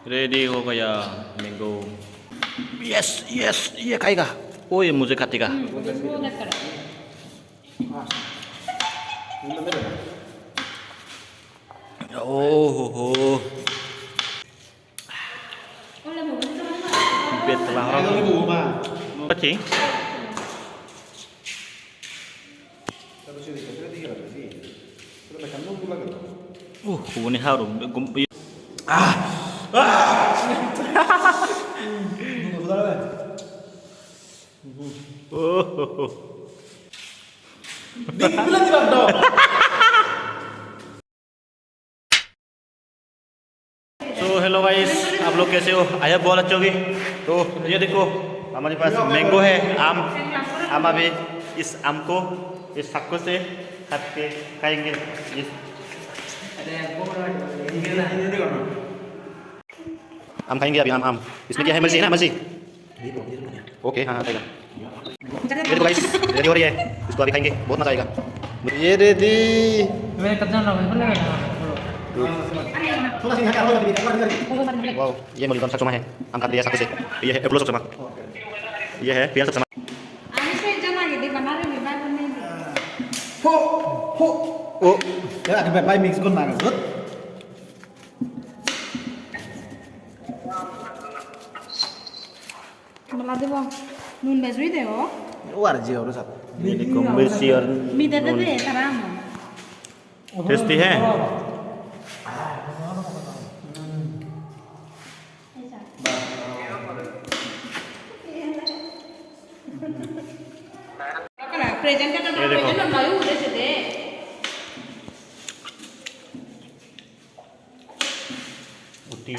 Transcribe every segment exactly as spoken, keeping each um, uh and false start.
Ready ho gaya mango. Yes, yes, ye khayega. Oh, ye mujhe kattega. Oh ho ho. Betla horo. Pachi. Uh, huboni harum. Gum-, ah! Ah! Oh, oh, oh. So hello guys, आप लोग कैसे हो? आया बहुत अच्छा होगी। तो ये देखो, हमारे पास मैंगो है, आम, हम अभी इस आम को, इस फक्को से काट के खाएंगे। इस आम खाएंगे अभी, आम, आम। इसमें क्या है, मिर्ची है ना, मिर्ची? ओके, हाँ, हाँ, खाएगा। ये देखो गाइस, रेडी हो रही है, इसको अभी खाएंगे, बहुत मजा आएगा। ये रेडी। मैं कब जाना है? बोलो ना, बोलो। वाओ, ये मोली बम सचमा है, हम खाते हैं साथ से। ये है एप्पल सचमा, ये है पियाज सचमा। আমি তো এই জন্য আগে দিবা না রে, বিবাহ নেই। हो, हो। ओ। यार, अभी भाई मिक्स करना है, good. Mala debo. Nun bej oi de o. O ar je oro sat. Ini kombo siar. Mi de de de, tara amo. Tasty hai? Present ka. Ye dekho. Uthi.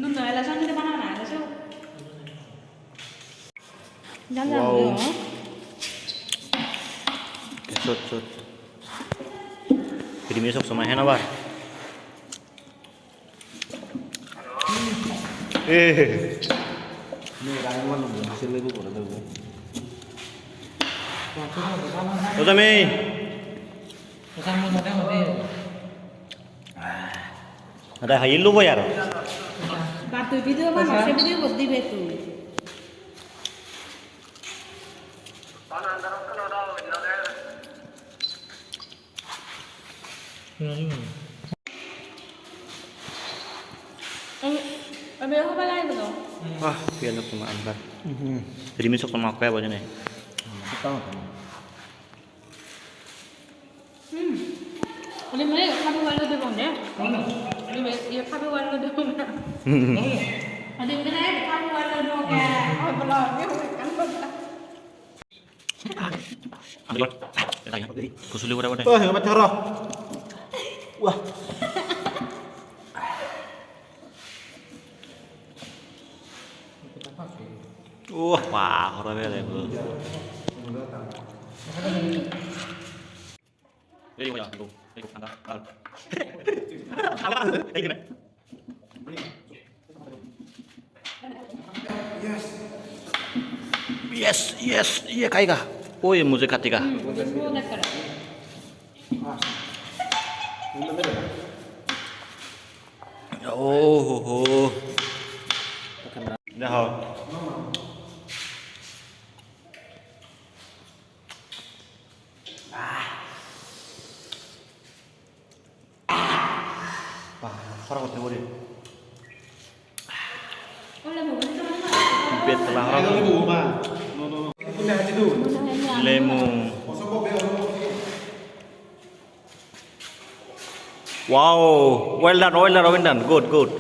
Nun no ela sonni de banana, ela so. Jal jal. Wow. Sot, sot. Creamy sok somai hena bar. Eh. Ojami. Ada hayi lubo yaro. Ba tui video banana, se video bot dibe tui. Wah, piyan sok toma anbar. Rimi sok toma kaya bojone. Hmm. Ole mane khabi walo de bone. Ole me ye khabi walo de bone. Ole mane khabi walo de bone. Ai bolo, ye kan bolo. Kusuli gora bode. Oh, hebat horo. Wah. Wah, wah, horo bele. Yes, yes, ये खाएगा। ओ, ये मुझे काटेगा। ओ हो हो। देखो। Wah, horo gotte guri. Betla horo. Lemu. Wow, well done, well done, Robin done. Good, good.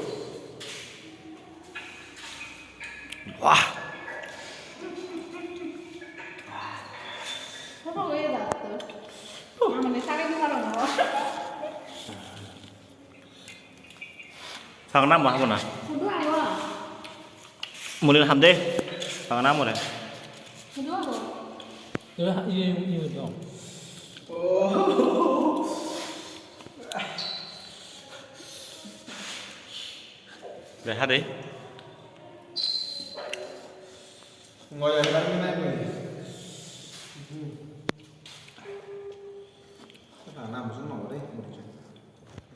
Wah. Sagana mo habo na? Mulin ham de. Sagana mo re. Iye, iye, iye, iye. Deha de. Ngoyo lagi naik nih. Rana musun no re, musun.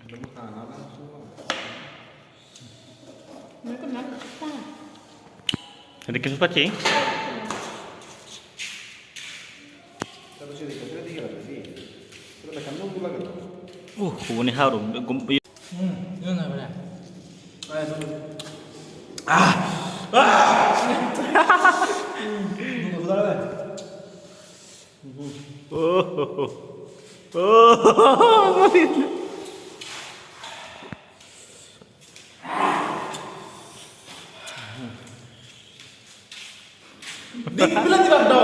Ekdom rana na musun no. Ricky Supachi? Uh, huboni harum gum. Hmm, yun na bala. Ah! Ah! Oh, oh, oh. Oh, Big plan dibar do.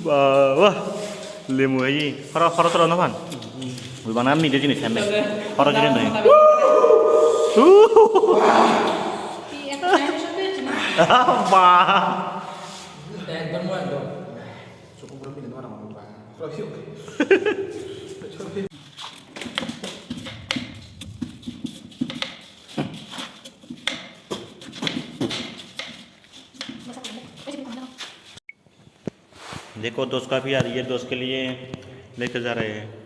Baba, lemu ei, horo, horo toro no pan. Ui bana mide jinis hande. Horo jinis noi. Ba. Ekdom, ekdom. देखो, दोस्त का प्यार, ये दोस्त के लिए लेके जा रहे हैं।